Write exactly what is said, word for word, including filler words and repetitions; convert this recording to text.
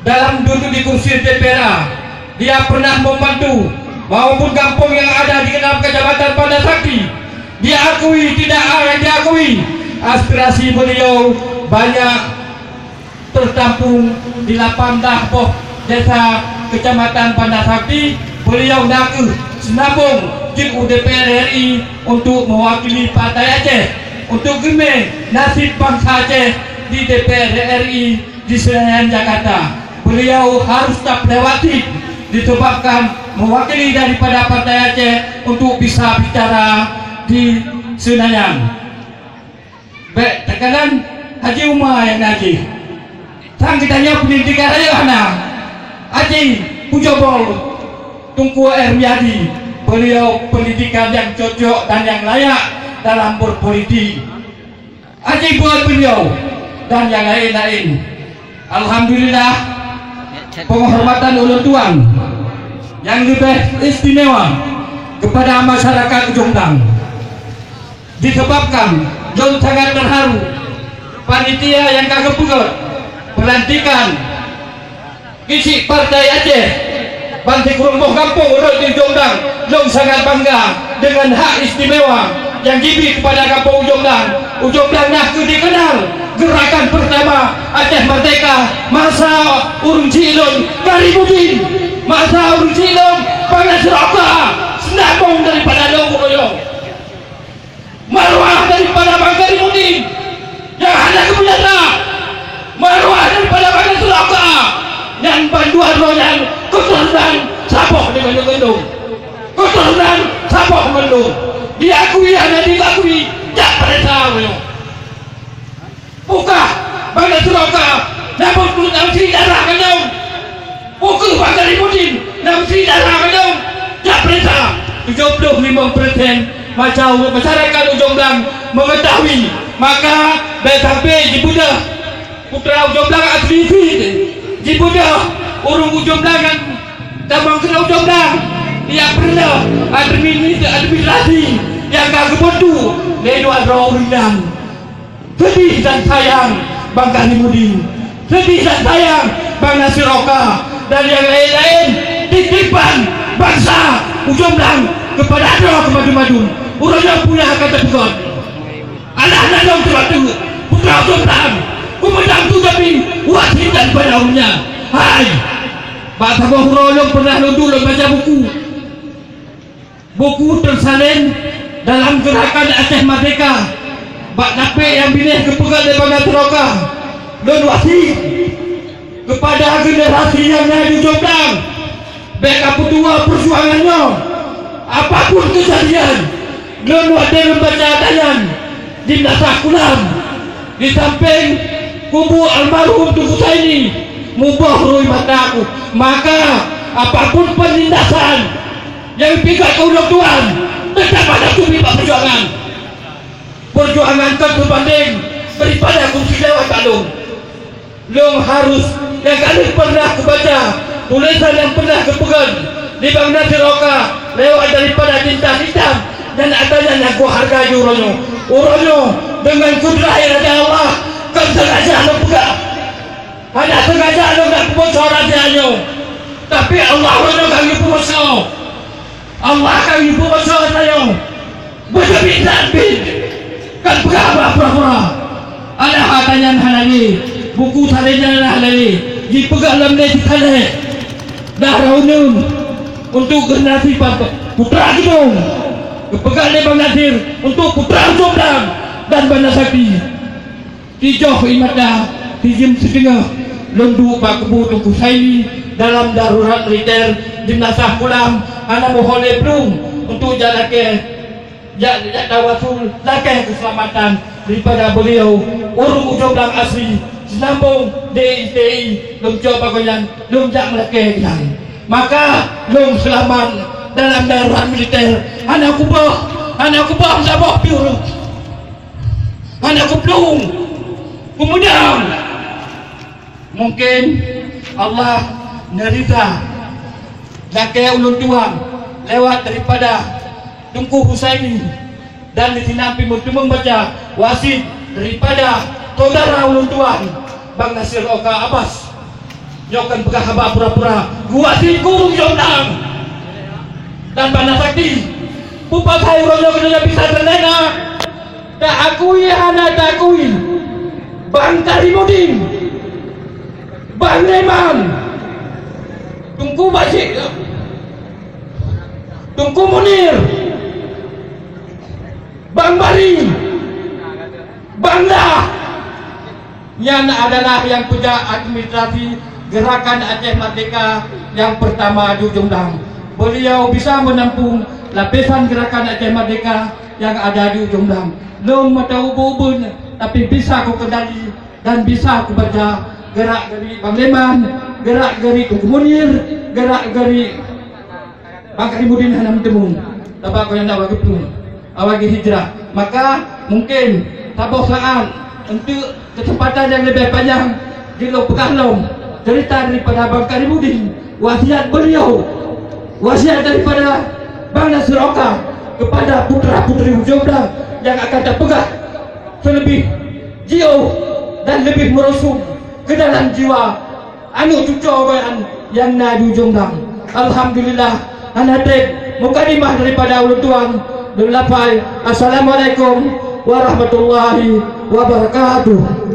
Dalam duduk di kursi D P R A, dia pernah membantu maupun kampung yang ada di enam kecamatan Banda Sakti. Diakui tidak diakui, aspirasi beliau banyak tertampung di lapan belas boh desa Kecamatan Banda Sakti. Beliau nakeuh seunambong jeuet u D P R R I untuk mewakili Partai Aceh untuk geumé nasib bansa Aceh di D P R R I di Senayan, Jakarta. Beliau harus tapeulewati disebabkan mewakili daripada Partai Aceh untuk bisa bicara di Senayan. Bèk teukalon Haji Uma nyang na jih. Sang geutanyoe peundidikan rayeuk hana. Haji Pujobol Teungku Ermiadi, beliau pendidikan yang cocok dan yang layak dalam berpolitik. Haji buet beliau dan yang lain-lain. Alhamdulillah, penghormatan ulôn tuan yang leubeh istimewa kepada masyarakat Ujong Blang. Disebabkan lôn sangat terharu, panitia nyang ka geupeugöt peulantikan geuchik Partai Aceh ban sikureueng boh gampông rot di Ujong Blang. Lôn sangat bangga dengan hak istimewa nyang jibi kepada gampông Ujong Blang. Ujong Blang na kheueh dikenal gerakan pertama Aceh Merdeka masa ureueng chik lôn Karimuddin, masa ureueng chik lôn Bang Nasir Oka, seunambong daripada lôn uroe nyoe. Maruah daripada Bang Karimuddin nyang hana geupeunjara, maruah daripada Bang Nasir Oka nyang bandua droe nyan keuturonan saboh deungon geuh, keuturonan saboh mandum. Diakui hana diakui, jak peuriksa meunyoe. Bukah Bang Nasir Oka na beuet keuneuk nam sie darah manyong. Bukeuh Bang Karimuddin nam sie darah manyong. Jak peuriksa, tujoh ploh limong persen masyarakat Ujong Blang mengetahui. Maka bèk sampai jibeudôh putra Ujong Blang asli jih, jibeudôh ureueng Ujong Blang nyang tamong keunoe Ujong Blang. Dia peureulèe administ-, administrasi nyang ka geubantu lé dua droe ureueng nyan. Seudih dan sayang Bang Karimuddin, seudih dan sayang Bang Nasir Oka, dan nyang laén-laén titipan bansa Ujong Blang keupada droe keumadum-madum. Uroe nyoe peue nyang akan teupeugöt. Alah na lôn teuka teuk putra Ujong Blang, kumeudang tu tapi wasiet daripada ureueng nyan. Hai, bak saboh uroe lôn pernah lôn duek lôn baca buku. Buku tersalin dalam gerakan Aceh Merdeka, bak lapék nyang binéh geupeugah lé Banda Teroka. Lôn wasiet keupada generasi nyang na di Ujong Blang, bèk kapeutuwoe peujuangan nyoe. Apapun keujadian, lôn watèe lôn baca ata nyan, di Meunasah Kulam, di sampéng kubu almarhum Teungku Saini, muboh rui mata ku. Maka, apapun penindasan, nyang pikat keu ulôn tuan, teutap hadab keubiet bak peujuangan. Peujuangan kon teubandéng daripada kursi lewat bak lôn. Lôn harus nyang ka lheueh pernah kubaca tulésan nyang pernah geupeugah di Bang Nasir Oka lewat daripada tinta hitam dan ata nyan nyang kuhargai uroe nyoe. Uroe nyoe, deungon kudrat irada Allah, kon sengaja lôn peugah. Hana sengaja lôn nak peuboco rahasia nyoe, tapi Allah lôn ka geupeuboco. Allah ka geupeuboco tanyoe. Beuteubiet that pih, kon peugah haba pura-pura. Alah, ata nyan hana lé, buku salin nyan hana lé, jipeugah lom lé teukalé. Dah rauneuem untuk generasi pa-, putra keunoe, geupeugah lé Bang Nasir untuk putra Ujong Blang dan Banda Sakti. Tijoh ié mata, tijeuem siteungoh, lôn duek bak kubu Teungku Saini dalam darurat militer di Meunasah Kulam, hana meuho lé plueng untuk jak lakèe, jak, jak tawasul lakèe keuseulamatan daripada beliau, ureueng Ujong Blang asli, seunambong D I T I, lôn cok bak gobnyan, lôn jak meulakèe keunan. Maka, lôn seulamat dalam darurat militer, hana kuboh, hana kuboh saboh pih ureueng. Hana kuplueng, kumeudang. Mungkin Allah neurida lakèe ulôn tuan lewat daripada Teungku Husaini, dan di sinan pih meuteumeung baca wasiet daripada saudara ulôn tuan, Bang Nasir Oka Abbas. Nyoe kan peugah haba pura-pura. Geuwasiet gurée Jomdang dan banda sakti. Peue pasai uroe nyoe keuneuk bisa teulena? Taakui hana taakui. Bang Karimudin, Bang Leman, Teungku Basyik, Teungku Munir, Bang Bari, Bang Dah. Nyan adalah nyang peujak administrasi Gerakan Aceh Merdeka nyang peurtama di Jomdang. Beliau bisa menampung lapisan Gerakan Aceh Merdeka nyang ada di Jomdang. Lôn meuteumé ubé-ubé, tapi bisa kukendali dan bisa kubaca. Gerak geurik Bang Leman, gerak geurik Teungku Munir, gerak geurik Bang Karimudin hana meuteumé, sabab gobnyan awai geupeu, awai geuhijrah. Maka mungkin saboh saát, untuk kesempatan yang lebih panjang, jeuet lôn peugah lom cerita daripada Bang Karimudin, wasiat beliau, wasiat daripada Bang Nasir Oka kepada putra-putri Jomdang yang akan tapeugah selebih jiôh dan lebih meurusuk ke dalam jiwa aneuk cucoe awaknyan nyang na di Jomdang. Alhamdulillah, hana treb mukadimah daripada ulôn tuan, lôn lafai, Assalamualaikum warahmatullahi wabarakatuh.